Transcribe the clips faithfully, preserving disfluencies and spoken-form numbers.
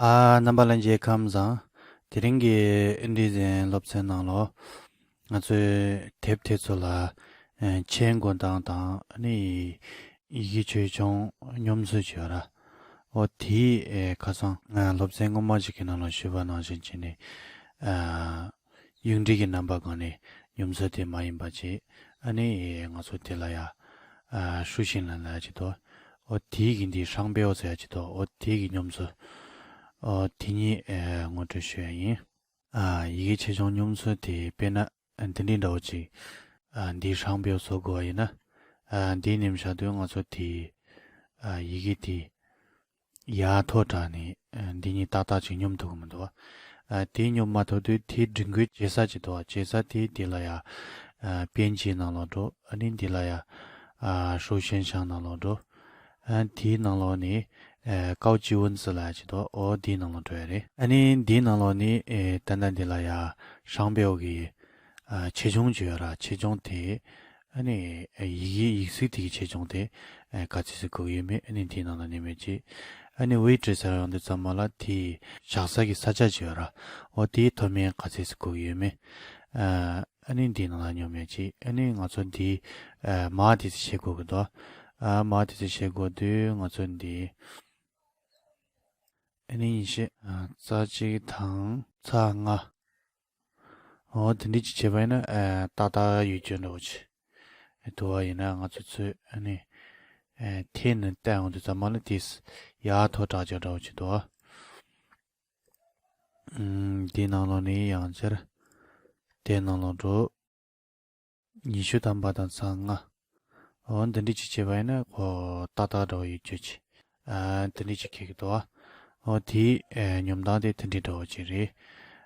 ཨ། རྣམ་པ་ལྷན་རྒྱས་ཁམས་བཟང་། དེ་རིང་གི་ཨིན་ཌི་ཛན་སློབ་ཚན་ནང་ལོགས་ང་ཚོའི་དེབ་དེ་ཚོ་ལ་ཨ་མཆན་འགོད་སྟངས་དང་ཨ་ནི་ཡི་གེ་ཆེ་ཆུང་སྙོམས་སུ་བྱས་ར། འོ་དེའི་ཨེ་ཁ་སང་ང་སློབ་ཚན་སྔོན་མ་ཞིག་གི་ནང་ལ་ཞུས་པ་ནང་བཞིན་བྱས་ནས་ཨ་ཡིག་འབྲུ་གི་རྣམ་པ་སྒང་ནས་སྙོམས་སུ་དེ་མ་ཡིན་པ་བྱས། ཨ་ནི་ང་ཚོ་དེ་ལ་ཡ་ཨ་书信ལབ་ཡ་ཅིག་འདུག་འོ་དེའི་གི་འདི་长标ཟེར་ཡ་ཅིག་འདུག་འོ་དེའི་གི་སྙོམས་སུ་འོ་དེ་གཉིས་ཨེ་ངོ་སྤྲོད་ཞུ་ཡ་ཡིན། ཨ་ཡི་གེ་ཆེ་ཆུང་སྙོམས་སུ་དེ་དཔེར་ན་ཨ་འདི་འདྲའི་འདྲ་བོ་ཅིག་ཨ་འདི་长标བཟོ་དགོས་པ་ཡིན་ན། ཨ་འདི་ནེམ་བཞག་དུས་ང་ཚོ་དེ་ཨ་ཡི་གེ་དེ་ཡར་མཐོ་དྲགས་ནས་ཨ་འདི་གཉིས་ཏག་ཏག་ཅིག་སྙོམས་ཐུབ་ཀྱི་མི་འདུག་ཨ་དེ་སྙོམས་མ་ཐུབ་དུས་དེ་སྒྲིག་འགོད་བྱེད་ས་ཅིག་འདུག་བྱེད་ས་དེ་འདི་ལ་ཡ་ཨ་编辑ནང་ལོགས་འགྲོ། ཨ་ནི་འདི་ལ་ཡ་ཨ་书信箱ནང་ལོགས་འགྲོ། ཨ་དེའི་ནང་ལོགས་ནས་ཨ་高级文字ལབ་ཡ་ཅིག་འདུག་འོ་དེའི་ནང་ལོགས་འགྲོ་ཡ་རེད། ཨ་ནི་འདིའི་ནང་ལོགས་ནས་ཨེ་ད་ལྟ་འདི་ལ་ཡ་长标གི་ཨ་ཆེ་ཆུང་ཅིག་ཡོད་ར། ཆེ་ཆུང་དེ་ཨ་ནི་ཡི་གེ་ཡིག་གཟུགས་དེ་གི་ཆེ་ཆུང་དེ་ཨ་ག་ཚོད་ཅིག་དགོས་ཀྱི་ཡོད་མེད་ཨ་ནི་དེའི་ནང་ལ་ནེམ་ཡ་ཅིག་ཨ་ནི་位置ཟེར་ཡོང་དུས་ཙམ་པ་ལ་དེའི་བཞག་ས་གི་ས་ཆ་ཅིག་ཡོད་ར། འོ་དེའི་མཐོ་དམན་ག་ཚོད་ཅིག་དགོས་ཀྱི་ཡོད་མེད་ཨ་ཨ་ནི་འདིའི་ནང་ལ་སྙོམས་ཡ་ཅིག་ཨ་ནི་ང་ཚོ་འདི་ཨ་མར་དེ་ཚོ་ཤེས་དགོས་ཀྱི་འདུག་ཨ་མར་དེ་ཚོ་ཤེས་དགོས་དུས་ང་ཚོ་འདི་ཨ་ནི་ཡིན་ཤེས་ཨ་རྩ་གཅིག་དང་རྩ་ལྔ། འོ་དེ་འདྲ་ཅིག་བྱས་པ་ཡིན་ན་ཨ་ཏག་ཏག་ཡོད་རྒྱུ་འདྲ་བོ་ཅིག་འདུག་པ། ཡིན་ན་ང་ཚོ་ཚོས་ཨ་ནི་ཨ་འཐེན་ནས་བལྟས་ཡོང་དུས་ཙམ་པ་ལ་དེ་ཡར་མཐོ་དྲགས་ཀྱི་འདྲ་བོ་ཅིག་འདུག་པ། ཨུམ། འདིའི་ནང་ལོགས་ནས་ཡང་བསྐྱར་དེའི་ནང་ལོགས་འགྲོ། ཉི་ཤུ་ཐམ་པ་དང་རྩ་ལྔ། འོ་འདི་འདྲ་ཅིག་བྱས་པ་ཡིན་ན་ཁོ་ཏག་ཏག་འདྲ་བོ་ཡོད་རྒྱུ་ཅིག་ཨ་འདི་འདྲ་ཅིག་ཁེགས་ཀྱི་འདུག་པ། འོ་དེའི་ཨ་སྙོམས་སྟངས་དེ་དེ་འདྲ་འདྲ་བོ་ཅིག་རེད།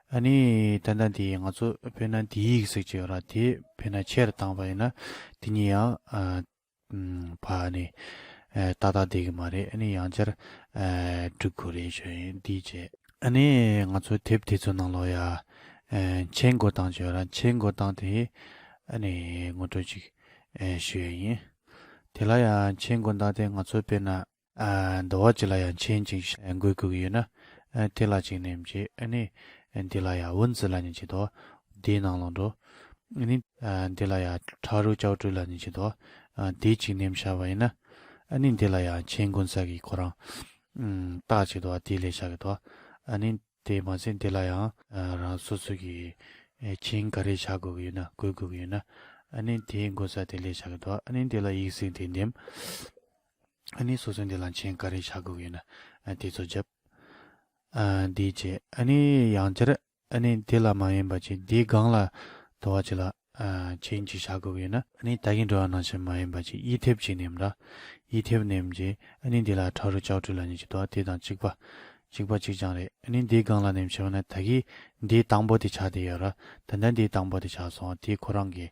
ཨ་ནི་ད་ལྟ་འདི་ང་ཚོ་དཔེར་ན་འདིའི་ཡིག་གཟུགས་ཅིག་ཡོད་ར། དེ་དཔེར་ན་ཆེར་བཏང་པ་ཡིན་ན་དེ་གཉིས་ཡང་ཨ་ཕར་ནས་ཨ་ཏག་ཏག་བསྡད་ཀྱི་མ་རེད། ཨ་ནི་ཡང་བསྐྱར་ཨ་སྒྲིག་དགོས་རེད་ཞུ་ཡིན། འདི་བྱས་ཨ་ནི་ང་ཚོ་དེབ་དེ་ཚོ་ནང་ལོགས་ཡ་ཨ་མཆན་འགོད་སྟངས་ཅིག་ཡོད་ར། མཆན་འགོད་སྟངས་དེ་ཨ་ནི་ངོ་སྤྲོད་ཅིག་ཨ་ཞུ་ཡ་ཡིན། དེ་ལ་ཡ་མཆན་འགོད་སྟངས་དེ་ང་ཚོ་དཔེར་ན་ཨ་འདི་བ་ཅིག་ལ་ཡ་མཆན་ཅིག་འགོད་དགོས་ཀྱི་ཡོད་ན། ཨ་དེ་ལ་ཅིག་ནེམ་བྱས། ཨ་ནི་འདི་ལ་ཡ་文字ལབ་མཁན་ཅིག་འདུག་དེའི་ནང་ལ་འགྲོ། ཨ་ནི་ཨ་འདི་ལ་ཡ་插入标注ལབ་མཁན་ཅིག་འདུག་ཨ་དེ་ཅིག་ནེམ་བཞག་པ་ཡིན་ན། ཨ་ནི་འདི་ལ་ཡ་མཆན་འགོད་ས་གི་ཁོ་རང་ཨ་རྟགས་ཅིག་འདུག་དེ་སླེབས་བཞག་གི་འདུག་ཨ་ནི་དེ་མ་ཟད་འདི་ལ་ཡང་ཨ་རང་སོ་སོ་གི་ཨ་མཆན་ག་རེ་བཞག་དགོས་ཀྱི་ཡོད་ན། འགོད་དགོས་ཀྱི་ཡོད་ན། ཨ་ནི་དེ་འགོད་ས་དེ་སླེབས་བཞག་གི་འདུག་ཨ་ནི་འདི་ལ་ཡིག་གཟུགས་དེ་འདེམས། ཨ་ནི་སོ་སོ་འདི་ལ་མཆན་ག་རེ་བཞག་དགོས་ཀྱི་ཡོད་ན་ཨ་དེ་ཚོ་བརྒྱབ། ཨ་འདི་བྱས། ཨ་ནི་ཡང་བསྐྱར་ཨ་ནི་འདི་ལ་མ་ཡིན་པ་ཅིག་འདིའི་སྒང་ལ་དོ་བ་ཅིག་ལ་ཨ་མཆན་ཅིག་བཞག་དགོས་ཀྱི་ཡོད་ན། ཨ་ནི་ད་གིན་འགྲོ་བ་ནང་བཞིན་མ་ཡིན་པ་ཅིག་དབྱེ་དེབ་ཅིག་ནེམ་ར། དབྱེ་དེབ་ནེམ་བྱས། ཨ་ནི་འདི་ལ插入标注ལབ་མཁན་ཅིག་འདུག་དེ་དང་གཅིག་པ་གཅིག་པ་གཅིག་རྐྱང་རེད། ཨ་ནི་འདིའི་སྒང་ལ་ནེམ་བྱས་པ་ན་ད་གིན་འདིའི་དང་པོ་དེ་ཆགས་བསྡད་ཡོད་ར། ད་ལྟ་འདིའི་དང་པོ་དེ་ཆགས་སོང་། དེ་ཁོ་རང་གི་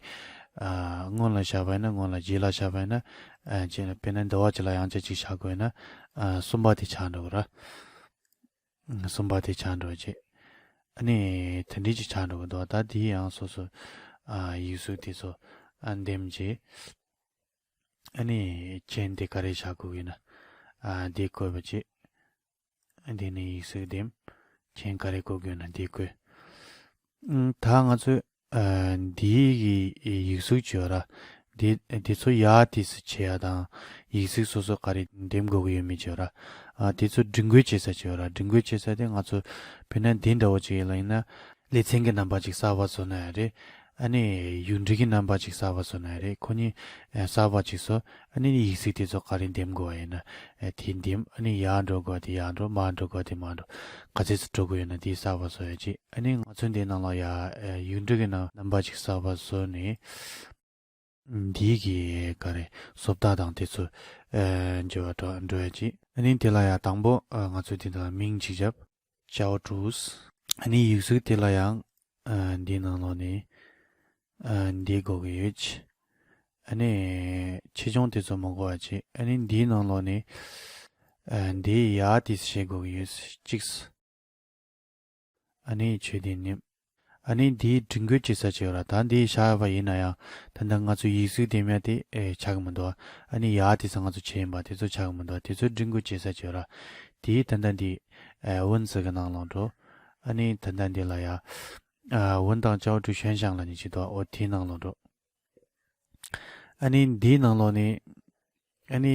ཨ་སྔོན་ལ་བཞག་པ་ཡིན་ན་སྔོན་ལ། རྗེས་ལ་བཞག་པ་ཡིན་ན་ཨ་རྗེས་ལ། དཔེར་ན་འདི་བ་ཅིག་ལ་ཡང་བསྐྱར་ཅིག་བཞག་དགོས་ན་ཨ་གསུམ་པ་དེ་ཆགས་འགྲོ་གི་ར། གསུམ་པ་དེ་ཆགས་འགྲོ་བྱས། ཨ་ནི་དེ་འདྲ་ཅིག་ཆགས་འགྲོ་གི་འདུག་ད་དེ་ཡང་སོ་སོ་ཨ་ཡིག་གཟུགས་དེ་ཚོ་ཨ་འདེམས་བྱས། ཨ་ནི་མཆན་དེ་ག་རེ་བཞག་དགོས་ཀྱི་ན་ཨ་དེ་བཀོད་པ་བྱས། དེ་ནས་ཡིག་གཟུགས་འདེམས། མཆན་ག་རེ་བཀོད་དགོས་ན་དེ་བཀོད། ཨུམ། ད་ང་ཚོས་ཨ་འདིའི་གི་ཡིག་གཟུགས་ཅིག་ཡོད་ར། འདི་འདི་ཚོ་ཡར་དེ་ཚོ་བྱེད་ཡ་དང་ཡིག་གཟུགས་སོ་སོ་ག་རེ་འདེམས་དགོས་ཀྱི་ཡོད་མེད་ཅིག་ཡོད་ར། ཨ་དེ་ཚོ་སྒྲིག་འགོད་བྱེད་ས་ཅིག་ཡོད་ར། སྒྲིག་འགོད་བྱེད་ས་དེ་ང་ཚོ་དཔེར་ན་འདི་འདྲ་བོ་ཅིག་ཡིན་ལ་ཡིན་ན། ལེ་ཚན་གྱི་རྣམ་པ་ཅིག་གསར་པ་བཟོ་ན་ཡང་རེད། ཨ་ནི་ཡིག་འབྲུ་གི་རྣམ་པ་ཅིག་གསར་པ་བཟོ་ན་ཡང་རེད། ཁོ་གཉིས་ཨ་གསར་པ་ཅིག་བཟོ། ཨ་ནི་ཡིག་གཟུགས་དེ་ཚོ་ག་རེ་འདེམས་དགོས་པ་ཡིན་ན་ཨ་དེ་འདེམས། ཨ་ནི་ཡར་འགྲོ་དགོས་དེ་ཡར་འགྲོ། མར་འགྲོ་དགོས་དེ་མར་འགྲོ། ག་ཚོད་ཙམ་འགྲོ་དགོས་ཡོད་ན་དེ་གསར་པ་བཟོ་ཡ་ཅིག་ཨ་ནི་ང་ཚོ་འདིའི་ནང་ལ་ཡ་ཨ་ཡིག་འབྲུ་གི་རྣམ་རྣམ་པ་ཅིག་གསར་པ་བཟོ་ནས། འདི་གི་ག་རེ་བཟོ་ལྟ་དང་དེ་ཚོ་ཨ་འགྱུར་བ་འགྲོ་འགྲོ་ཡ་ཅིག་ཨ་ནི་དེ་ལ་ཡ་དང་པོ་ཨ་ང་ཚོ་དེ་དང་མིང་ཅིག་བརྒྱབ། 教主། ཨ་ནི་ཡིག་གཟུགས་དེ་ལ་ཡང་ཨ་འདི་ནང་ལོགས་ནས་ཨ་འདི་དགོས་ཀྱི་ཡོད་ཅིག་ཨ་ནི་ཆེ་ཆུང་དེ་ཚོ་མི་དགོས་པ་ཅིག་ཨ་ནི་འདིའི་ནང་ལོགས་ནས་ཨ་འདི་ཡར་དེ་བྱེད་དགོས་ཀྱི་ཡོད་ཅིག་ཨ་ནི་ཆོས་ལྡན་ནི། ཨ་ནི་འདིའི་སྒྲིག་འགོད་བྱེད་ས་ཅིག་ཡོད་ར། ད་འདི་བཞག་པ་ཡིན་ན་ཡང་ད་ལྟ་ང་ཚོ་ཡིག་གཟུགས་འདེམས་ཡ་དེ་ཨེ་ཆགས་ཀྱི་མི་འདུག་ཨ་ནི་ཡར་དེ་ཚོ་ང་ཚོ་བྱས་ཡིན་པ་དེ་ཚོ་ཆགས་ཀྱི་མི་འདུག་དེ་ཚོ་སྒྲིག་འགོད་བྱེད་ས་ཅིག་ཡོད་ར། དེའི་ད་ལྟ་འདི་ ཨ་文字གི་ནང་ལོགས་འགྲོ། ཨ་ནི་ད་ལྟ་འདི་ལ་ཡ། ཨ་文档校注选项ལབ་ནི་ཅིག་འདུག་འོ་དེའི་ནང་ལོགས་འགྲོ། ཨ་ནི་འདིའི་ནང་ལོགས་ནི། ཨ་ནི་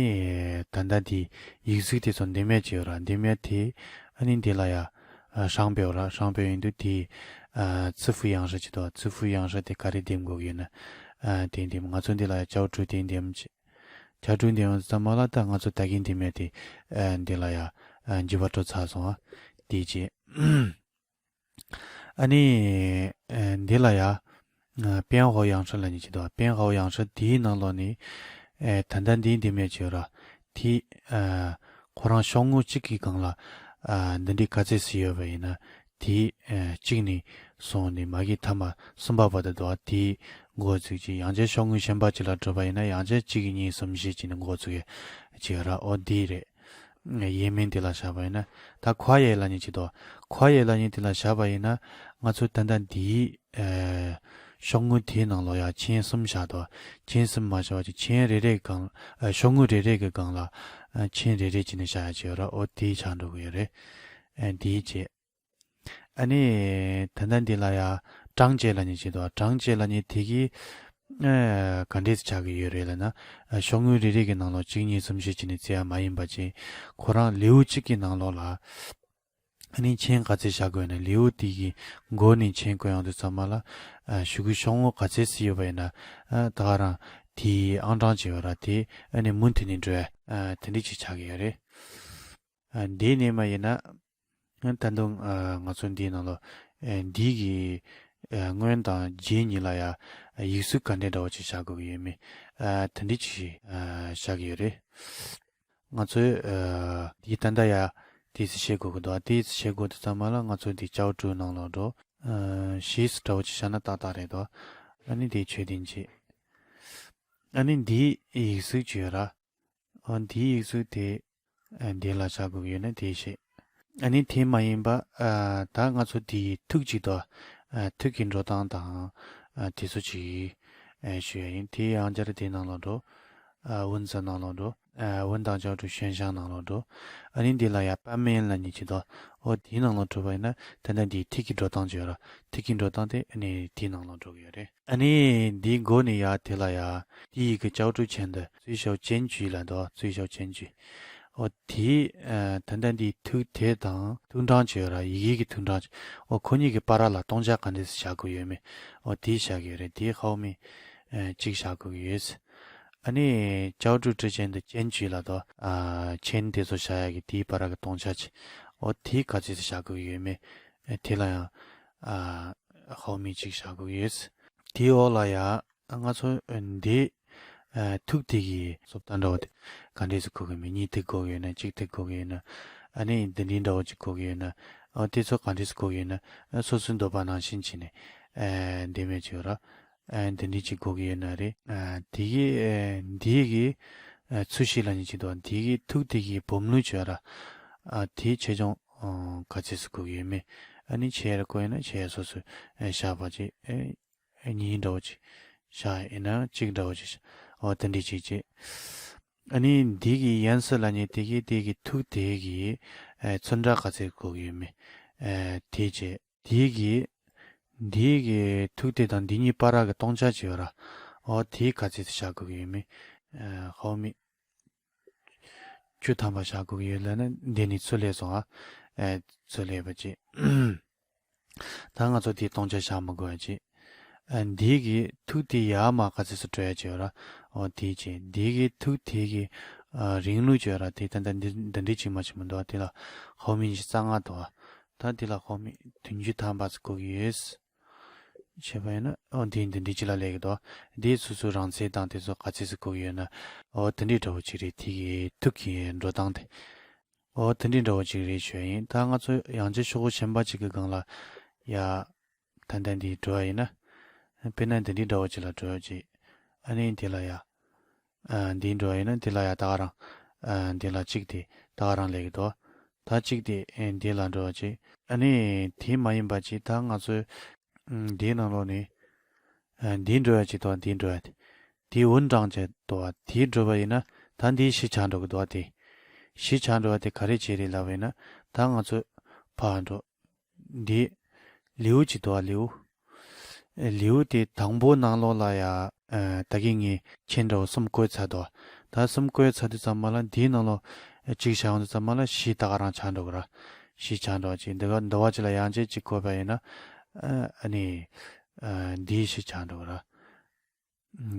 ད་ལྟ་དེ་ཡིག་གཟུགས་དེ་ཚོ་འདི་མེད་ཅིག་ཡོད་ར། འདི་མེད་དེ་ཨ་ནི་འདི་ལ་ཡ། ཨ་商标ར།商标ཡིན་དུས་དེ། ཨ་支付样式ཅིག་འདུག支付样式དེ་ག་རེ་འདེམས་དགོས་ཀྱི་ཡོད་ན། ཨ་དེ་འདེམས། ང་ཚོ་འདི་ལ་ཡ 校注དེ་འདེམས་ཅིག 校注འདེམས་ཙམ་མ་ལ་ད་ང་ཚོ་ད་གིན་འདི་མེད་དེ། ཨ་འདི་ལ་ཡ། ཨ་འགྱུར་བ་འགྲོ་ཚར་སོང་ཨ། དེ་བྱས། ཨ་ནི། ཨ་འདི་ལ་ཡ། ཨ་编号样式ལབ་ནི་ཅིག་འདུག编号样式དེའི་ནང་ལོགས་ནི། ཨ་ད་ལྟ་འདི་འདི་མེད་ཅིག་ཡོད་ར། དེ། ཨ་ཁོ་རང་ཤོག་ངོས་གཅིག་གི་སྒང་ལ། ཨ་འདི་འདྲའི་ག་ཚད་ཅིག་ཡོད་པ་ཡིན་ན། དེ། ཨ་གཅིག་ནས་བཟུང་ནས་མ་གི་མཐའ་མ་གསུམ་པ་བར་དུ་འདུག་དེ་འགོ་བཙུགས་ཀྱི། ཡང་བསྐྱར་ཤོག་ངོས་གཞན་པ་ཅིག་ལ་འགྲོ་པ་ཡིན་ན། ཡང་བསྐྱར་གཅིག་གཉིས་གསུམ་བཞི་བྱས་ནས་འགོ་བཙུགས་ཡ་ཅིག་ཡོད་ར། འོ་འདི་རེད། ཡས་མིང་དེ་ལ་བཞག་པ་ཡིན་ན། ད 跨页ལབ་ནི་ཅིག་འདུག 跨页ལབ་ནི་དེ་ལ་བཞག་པ་ཡིན་ན། ང་ཚོ་ད་ལྟ་འདིའི། ཨ་ཤོག་ངོས་དེའི་ནང་ལོགས་ཡ་མཆན་གསུམ་བཞག་འདུག་མཆན་གསུམ་མ་བཞག་པ་ཅིག་མཆན་རེ་རེ་སྒང་། ཨ་ཤོག་ངོས་རེ་རེ་གི་སྒང་ལ། ཨ་མཆན་རེ་རེ་བྱས་ནས་བཞག་ཡ་ཅིག་ཡོད་ར། འོ་དེ་ཆགས་འགྲོ་གི་ཡོད་རེད། ཨ་འདིའི་རྗེས། ཨ་ནི་ད་ལྟ་འདི་ལ་ཡ་章节ལབ་ནི་ཅིག་འདུག章节ལབ་ནི་དེ་གི། ཨ་ག་འདྲས་ཆགས་ཀྱི་ཡོད་རེད་ལབ་ན། ཨ་ཤོག་ངོས་རེ་རེ་གི་ནང་ལོགས་གཅིག་གཉིས་གསུམ་བཞི་བྱས་ནས་བརྩི་ཡ་མ་ཡིན་པ་ཅིག་ཁོ་རང་ལེའུ་གཅིག་གི་ནང་ལོགས་ལ། ཨ་ནི་མཆན་ག་ཚད་བཞག་དགོས་ན། ལེའུ་དེ་གི་མགོ་ནས་མཆན་བཀོད་ཡོང་དུས་ཙམ་མ་ལ། ཨ་གཞུག་གི་ཤོག་ངོས་ག་ཚད་ཅིག་ཡོད་པ་ཡིན་ན། ཨ་ད་ག་རང་དེའི་ཨང་གྲངས་ཅིག་ཡོད་ར། དེ་ཨ་ནི་མུ་མཐུད་ནས་འགྲོ་ཡ། ཨ་དེ་འདྲས་ཅིག་ཆགས་ཀྱི་ཡོད་རེད། ཨ་འདི་ནས་མ་ཡིན་ན། ད་དུང་ཨ་ང་ཚོ་འདིའི་ནང་ལོགས། ཨ་འདི་གི་ཨ་སྔོན་དང་རྗེས་གཉིས་ལ་ཡ་ཡིག་གཟུགས་ག་འདྲས་འདྲ་བོ་ཅིག་བཞག་དགོས་ཀྱི་ཡོད་མེད། ཨ་དེ་འདྲས་ཅིག་ཨ་བཞག་གི་ཡོད་རེད། ང་ཚོས་ཨ་འདི་ད་ལྟ་ཡ་དེ་ཅིག་བྱེད་དགོས་ཀྱི་འདུག་དེ་ཅིག་བྱེད་དགོས་དུས་ཙམ་མ་ལ་ང་ཚོ་འདི་校注ནང་ལོགས་འགྲོ། ཨ་ཞེས་འདྲ་བོ་ཅིག་བཞག་ན་ཏག་ཏག་རེད་དོ། ཨ་ནི་འདི་ཆོས་ལྡན་ཅིག་ཨ་ནི་འདི་ཡིག་གཟུགས་ཅིག་ཡོད་ར། ཨ་འདིའི་ཡིག་གཟུགས་དེ། ཨ་འདི་ལ་བཞག་དགོས་ཀྱི་ཡོད་ན་དེ་བྱེད། ཨ་ནི་དེ་མ་ཡིན་པ། ཨ་ད་ང་ཚོ་འདིའི་ཐིག་ཅིག་འདུག་ཨ་ཐིག་གི་འགྲོ་སྟངས་དང་། ཨ་དེ་ཚོ་ཅིག་ཨ་ཞུ་ཡ་ཡིན། དེ་ཡང་བསྐྱར་དེའི་ནང་ལོགས་འགྲོ། ཨ文字ནང་ལོགས་འགྲོ། ཨ文档校注选项ནང་ལོགས་འགྲོ། ཨ་ནི་འདི་ལ་ཡ་版名ལབ་ནི་ཅིག་འདུག་འོ་དེའི་ནང་ལོགས་འགྲོ་བ་ཡིན་ན། ད་ལྟ་འདིའི་ཐིག་གི་འགྲོ་སྟངས་ཅིག་ཡོད་ར། ཐིག་གི་འགྲོ་སྟངས་དེ་ཨ་ནི་དེའི་ནང་ལོགས་འགྲོ་གི་ཡོད་རེད། ཨ་ནི་འདིའི་མགོ་ནས་ཡར་དེ་ལ་ཡ། 第一个校注钳的最小间距ལབ་འདུག最小间距། འོ་དེ། ཨ་ད་ལྟ་འདིའི་ཐིག་དེ་དང་ཐིག་གྲངས་ཅིག་ཡོད་ར། ཡི་གེ་གི་ཐིག་གྲངས་ཅིག་འོ་ཁོ་གཉིས་ཀྱི་བར་ལ་སྟོང་ཆ་ག་འདྲས་སེ་བཞག་དགོས་ཡོད་མེད། འོ་དེ་བཞག་གི་ཡོད་རེད། དེ་后面ཨ་གཅིག་བཞག་དགོས་ཀྱི་ཡོད། ཨ་ནི་校注之间的间距ལབ་འདུག་ཨ་钳་དེ་ཚོ་བཞག་ཡ་གི་དེའི་བར་གྱི་སྟོང་ཆ་ཅིག་འོ་དེ་ག་ཚོད་ཅིག་བཞག་དགོས་ཀྱི་ཡོད་མེད། ཨ་དེ་ལ་ཡང་ཨ་后面ཅིག་བཞག་དགོས་ཀྱི་ཡོད། དེའི་འོག་ལ་ཡ་ང་ཚོ་འདི་ཨ་ཐིག་དེ་གི་བཟོ་ལྟ་འདྲ་བོ་དེ་ག་འདྲས་སེ་དགོས་ཀྱི་མེད། གཉིས་ཐིག་དགོས་ཀྱི་ཡོད་ན། གཅིག་ཐིག་དགོས་ཀྱི་ཡོད་ན། ཨ་ནི་འདི་འདྲའི་འདྲ་བོ་ཅིག་དགོས་ཀྱི་ཡོད་ན། ཨ་དེ་ཚོ་ག་འདྲས་སེ་དགོས་ཀྱི་ཡོད་ན། ཨ་སོ་སོའི་འདོད་པ་ནང་བཞིན་བྱས་ནས་ཨ་འདི་མེད་ཅིག་ཡོད་ར། ཨ་འདི་འདྲས་ཅིག་དགོས་ཀྱི་ཡོད་ན་རེད། ཨ་དེ་གི་ཨ་འདི་གི་ཨ་ཚུལ་ཤེས་ལབ་ནི་ཅིག་འདུག་འདི་གི་ཐིག་དེ་གི་སྦོམ་ལོས་ཅིག་ཡོད་ར། ཨ་དེ་ཆེ་ཆུང་ཨ་ག་ཚོད་སེ་དགོས་ཀྱི་ཡོད་མེད། ཨ་ནི་ཆེ་ར་དགོས་ཡོད་ན་ཆེ་ར་སོ་སོས་ཨ་བཞག་པ་ཅིག་ཨ་གཉིས་འདྲ་བོ་ཅིག་བཞག་ཡིན་ན་གཅིག་འདྲ་བོ་ཅིག་བཞག་འོ་དེ་འདྲས་ཅིག་བྱེད། ཨ་ནི་འདི་གི颜色ལབ་ནི་དེ་གི་དེ་གི་ཐིག་དེ་གི་ཨ་ཚོན་ཁྲ་ག་ཚོད་དགོས་ཀྱི་ཡོད་མེད། ཨ་དེ་བྱེད། དེ་གི་དེ་གི་ཐིག་དེ་དང་འདི་གཉིས་བར་གྱི་སྟོང་ཆ་ཅིག་ཡོད་ར། འོ་དེ་ག་ཚོད་ཅིག་བཞག་དགོས་ཀྱི་ཡོད་མེད། ཨ་后面བཅུ་ཐམ་པ་བཞག་དགོས་ཀྱི་ཡོད་ལབ་ན་འདི་ནས་ཚུར་སླེབས་སོང་ཨ། ཨ་ཚུར་སླེབས་པ་ཅིག་ད་ང་ཚོ་དེའི་སྟོང་ཆ་བཞག་མི་དགོས་པ་ཅིག་ཨ་འདི་གི་ཐིག་དེ་ཡར་མར་ག་ཚོད་སེ་འགྲོ་ཡ་ཅིག་ཡོད་ར། འོ་དེ་བྱེད། འདི་གི་ཐིག་དེ་གི་ཨ་རིང་ལོས་ཅིག་ཡོད་ར། དེ་ད་ལྟ་འདི་འདི་འདྲས་ཅིག་མ་ཅིག་མི་འདུག་དེ་ལ་后面ཅིག་རྩ་ལྔ་འདུག་ད་དེ་ལ་后面བདུན་ཅུ་ཐམ་པ་ཅིག་དགོས་ཀྱི་ཡོད། བྱས་པ་ཡིན་ན་འོ་འདི་འདི་འདྲས་ཅིག་ལ་སླེབས་ཀྱི་འདུག་འདི་སོ་སོའི་རང་ཚད་དང་དེ་ཚོ་ག་ཚོད་སེ་དགོས་ཀྱི་ཡོད་ན། འོ་དེ་འདྲས་འདྲ་བོ་ཅིག་རེད། དེ་གི་ཐིག་གི་འགྲོ་སྟངས་དེ། འོ་དེ་འདྲས་འདྲ་བོ་ཅིག་རེད་ཞུ་ཡ་ཡིན། ད་ང་ཚོ་ཡང་བསྐྱར་ཤོག་གུ་གཞན་པ་ཅིག་གི་སྒང་ལ་ཡ། ད་ལྟ་འདི་འགྲོ་བ་ཡིན་ན། དཔེར་ན་འདི་འདྲའི་འདྲ་བོ་ཅིག་ལ་འགྲོ་ཡ་ཅིག་ཨ་ནི་འདི་ལ་ཡ། ཨ་འདི་འགྲོ་བ་ཡིན་ན་འདི་ལ་ཡ་ད་ག་རང་། ཨ་འདི་ལ་གཅིག་དེ་ད་ག་རང་སླེབས་ཀྱི་འདུག་ད་གཅིག་དེ་ཨེ་འདི་ལ་འགྲོ་བ་ཅིག་ཨ་ནི་དེ་མ་ཡིན་པ་ཅིག་ད་ང་ཚོས་ཨ་འདིའི་ནང་ལོགས་ནས། ཨ་འདི་འགྲོ་ཡ་ཅིག་འདུག་འདི་འགྲོ་ཡ་དེ། དེ文章ཅིག་འདུག་དེ་འགྲོ་བ་ཡིན་ན་ད་འདི་བཞི་ཆ་འགྲོ་གི་འདུག་དེ་བཞི་ཆ་འགྲོ་བ་དེ་ག་རེ་བྱས་རེད་ལབ་པ་ཡིན་ན། ད་ང་ཚོས་ ཕར་འགྲོ། འདི་ལེའུ་གཅིག་འདུག་ཨ། ལེའུ། ཨེ་ལེའུ་དེ་དང་པོ་ནང་ལོགས་ལ་ཡ། ཨེ་ད་གིན་ངས་མཆན་འདྲ་བོ་གསུམ་བཀོད་ཚར་འདུག་ད་གསུམ་བཀོད་ཚར་དུས་ཙམ་པ་ལ་འདིའི་ནང་ལོགས་ཨེ་གཅིག་བཞག་ཡོང་དུས་ཙམ་པ་ལ་བཞི་ད་ག་རང་ཆགས་འགྲོ་གི་ར། བཞི་ཆགས་འགྲོ་གི། འདི་ག་འདི་བ་གཅིག་ལ་ཡང་ཅིག་གཅིག་བཀོད་པ་ཡིན་ན། ཨ་ཨ་ནི་ཨ་འདི་བཞི་ཆགས་འགྲོ་གི་ར།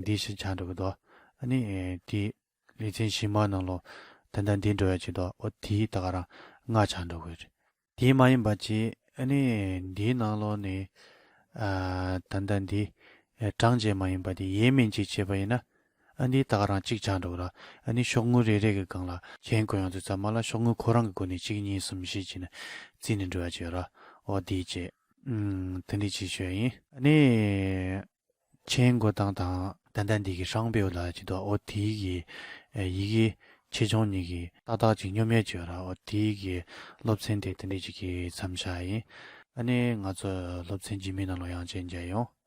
འདི་བཞི་ཆགས་འགྲོ་གི་འདུག་ཨ་ནི་ཨེ་དེ་ལེ་ཚན་བཞི་མ་ནང་ལོགས་ད་ལྟ་འདི་འགྲོ་ཡ་གཅིག་འདུག་ཨོ་དེ་ད་ག་རང་ལྔ་ཆགས་འགྲོ་གི་རེད། དེ་མ་ཡིན་པ་ཅིག་ཨ་ནི་འདིའི་ནང་ལོགས་ནས་ཨ་ད་ལྟ་འདི་ཨེ་གྲངས་ཅན་མ་ཡིན་པ་དེ་ཡས་མན་ཅིག་བྱས་པ་ཡིན་ན། ཨ་འདི་ད་ག་རང་གཅིག་ཆགས་འགྲོ་གི་ར། ཨ་ནི་ཤོག་ངོས་རེ་རེ་གི་སྒང་ལ་མཆན་བཀོད་ཡོང་དུས་ཙམ་པ་ལ་ཤོག་ངོས་ཁོ་རང་གི་སྒོ་ནས་གཅིག་གཉིས་གསུམ་བཞི་བྱས་ནས་བརྩིས་ནས་འགྲོ་ཡ་གཅིག་ཡོད་ར། ཨོ་དེ་བྱས། ཨུམ། དེ་འདྲ་ཅིག་ཞུ་ཡ་ཡིན། ཨ་ནི། མཆན་འགོད་སྟངས་དང་ད་ལྟ་འདི་གི་ཧྲང་པེའུ་ལ་ཅིག་འདུག་ཨོ་དེའི་གི་ཡི་གེ་ཆེ་ཆུང་གཉིས་ཀྱི་ཏག་ཏག་ཅིག་སྙོམས་ཡས་ཅིག་ཡོད་ར། ཨོ་དེའི་གི་སློབ་ཚན་དེ་དེ་འདྲ་ཅིག་གི་མཚམས་བཞག་ཡིན། ཨ་ནི་ང་ཚོ་སློབ་ཚན་རྗེས་མའི་ནང་ལ་ཡང་བཅར་མཇལ་ཡོང་།